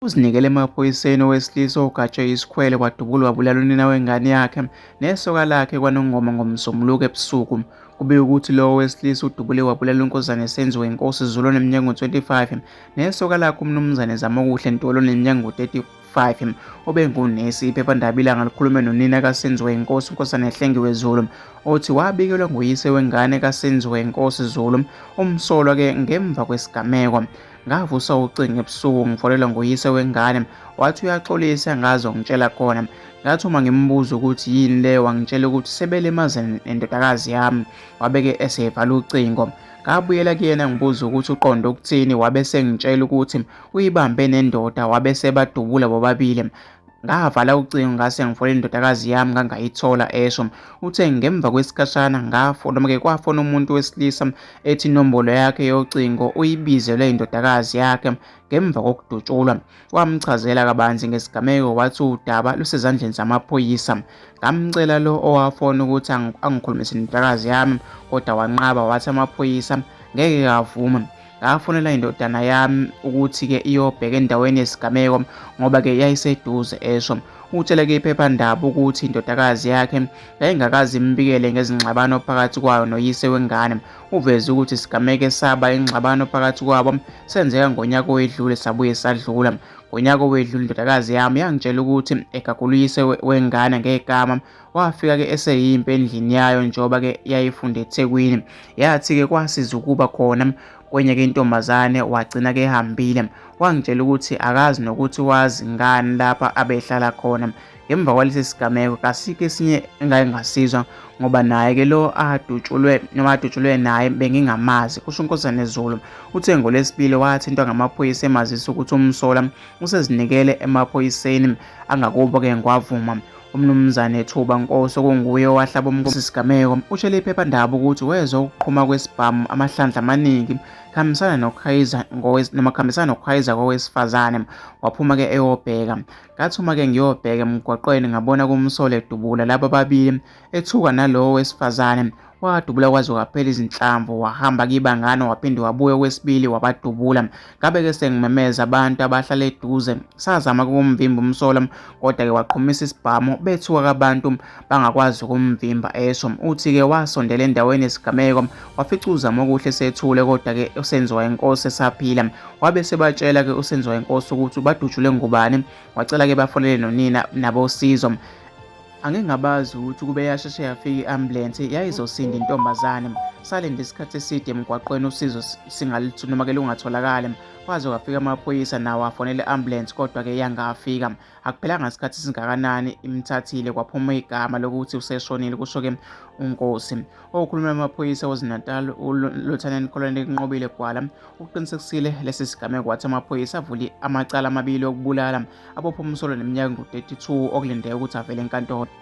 Uzinikele emaphoyiseni owesilisa ogatshwe isikhwele kwadubulwa wabulala unina wengane yakhe nesoka lakhe KwaNongoma ngoMsombuluko ebusuku. Kubikwa ukuthi lowo wesilisa udubule wabulala uNkosazana Senziwenkosi Zulu oneminyaka engu-25 nesoka lakhe uMnumzane Zamokuhle Ntuli oneminyaka engu-35 obengunesi. Iphephandaba iLanga likhulume nonina kaSenziwenkosi uNkosazana Hlengiwe Zulu othi wabikelwa nguyise wengane kaSenziwenkosi Zulu umsolwa-ke ngemva kwesigameko. Ngavuswa ucingo ebusuku ngifonelwa nguyise wengane wathi uyaxolisa ngazongitshela khona. Ngathi uma ngimbuza ukuthi yini leyo wangitshela ukuthi sebelimazene nendodakazi yami wabeke esevala ucingo. Ngabuyela kuyena ngibuza ukuthi uqonde ukuthini wabe sengitshela ukuthi uyibambe nendoda wabe sebadubula bobabili. Ngavala ucingo ngase ngifonela indodakazi yami ngangayithola esho. Uthe ngemva kwesikhashana ngafona noma-ke kwafona umuntu wesilisa ethi inombolo yakhe yocingo uyibizelwe indodakazi yakhe ngemva kokudutshulwa. Wamchazela kabanzi ngesigameko wathi udaba lusezandleni zamaphoyisa. Ngamcela lo owafona ukuthi angikhulumise nendodakazi yami kodwa wanqaba wathi amaphoyisa ngeke avume. Ngafonela indodana yami ukuthi-ke iyobheka endaweni yesigameko ngoba-ke yayiseduze esho. Utshele-ke iphephandaba ukuthi indodakazi yakhe yayingakaze imbikele ngezingxabano phakathi kwayo noyise wengane. Uveze ukuthi isigameko esaba ingxabano phakathi kwabo senzeka ngonyaka owedlule sabuye sadlula. Ngonyaka owedlule indodakazi yami yangitshela ukuthi egagula uyise wengane ngegama Wafika-ke eseyimpi endlini yayo njengoba-ke yayifunda eThekwini. Yathi-ke kwasiza ukuba khona kwenye-ke intombazane wagcina-ke ehambile. Wangitshela ukuthi akazi nokuthi wazi ngani lapha abehlala khona. Ngemva kwalesi sigameko kasikho esinye engake ngasizwa ngoba naye-ke lo adutshulwe noma adutshulwe naye bengingamazi, kusho uNkosazana Zulu. Uthe ngoLwesibili wathintwa ngamaphoyisa emazisa ukuthi umsolwa usezinikele emaphoyiseni angakubo-ke ngwavuma. UMnumzane Thuba Nkosi okunguye owahlaba umkhosi sigameko utshele iphephandaba ukuthi wezwa ukuqhuma kwesibhamu amahlandla amaningi khambisana nokuhayiza noma khambisana nokuhayiza kowesifazane waphuma ke eyobheka. Ngathi uma ke ngiyobheka emgwaqweni ngabona kumsole edubula laba ababili ethuka nalowo wesifazane Wadubula kwaze kwaphela izinhlamvu wahamba kibangana waphinde wabuya okwesibili wabadubula. Ngabe-ke sengimemeza abantu abahlala eduze sazama ukumvimba umsolwa kodwa-ke waqhumisa isibhamu bethuka abantu bangakwazi ukumvimba esho. Uthi-ke wasondela endaweni yesigameko wafica uZamokuhle sethule kodwa-ke usenziwa inkosi esaphila. Wabe sebatshela-ke usenziwa inkosi ukuthi badutshulwe ngubani wacela-ke bafonele nonina nabosizo. Angingabazi ukuthi ukube yasheshe yafika i-ambulensi yayizosinda intombazane. Salinda isikhathi eside emgwaqweni usizo singalutho noma ke lungatholakali. Kwaze kwafika amaphoyisa nawo afonela i-ambulensi kodwa-ke yangafika. Akuphelanga sikhathi singakanani imthathile kwaphuma igama lokuthi useshonile kusho-ke uNkosi. Okhulumela amaphoyisa KwaZulu-Natal uLieutenant Colonel Nqobile Gwala ukuqinisekisile lesi sigameko wathi amaphoyisa avule amacala amabili okubulala abopha umsolwa neminyaka engu-32 okulindeleke ukuthi avele enkantolo.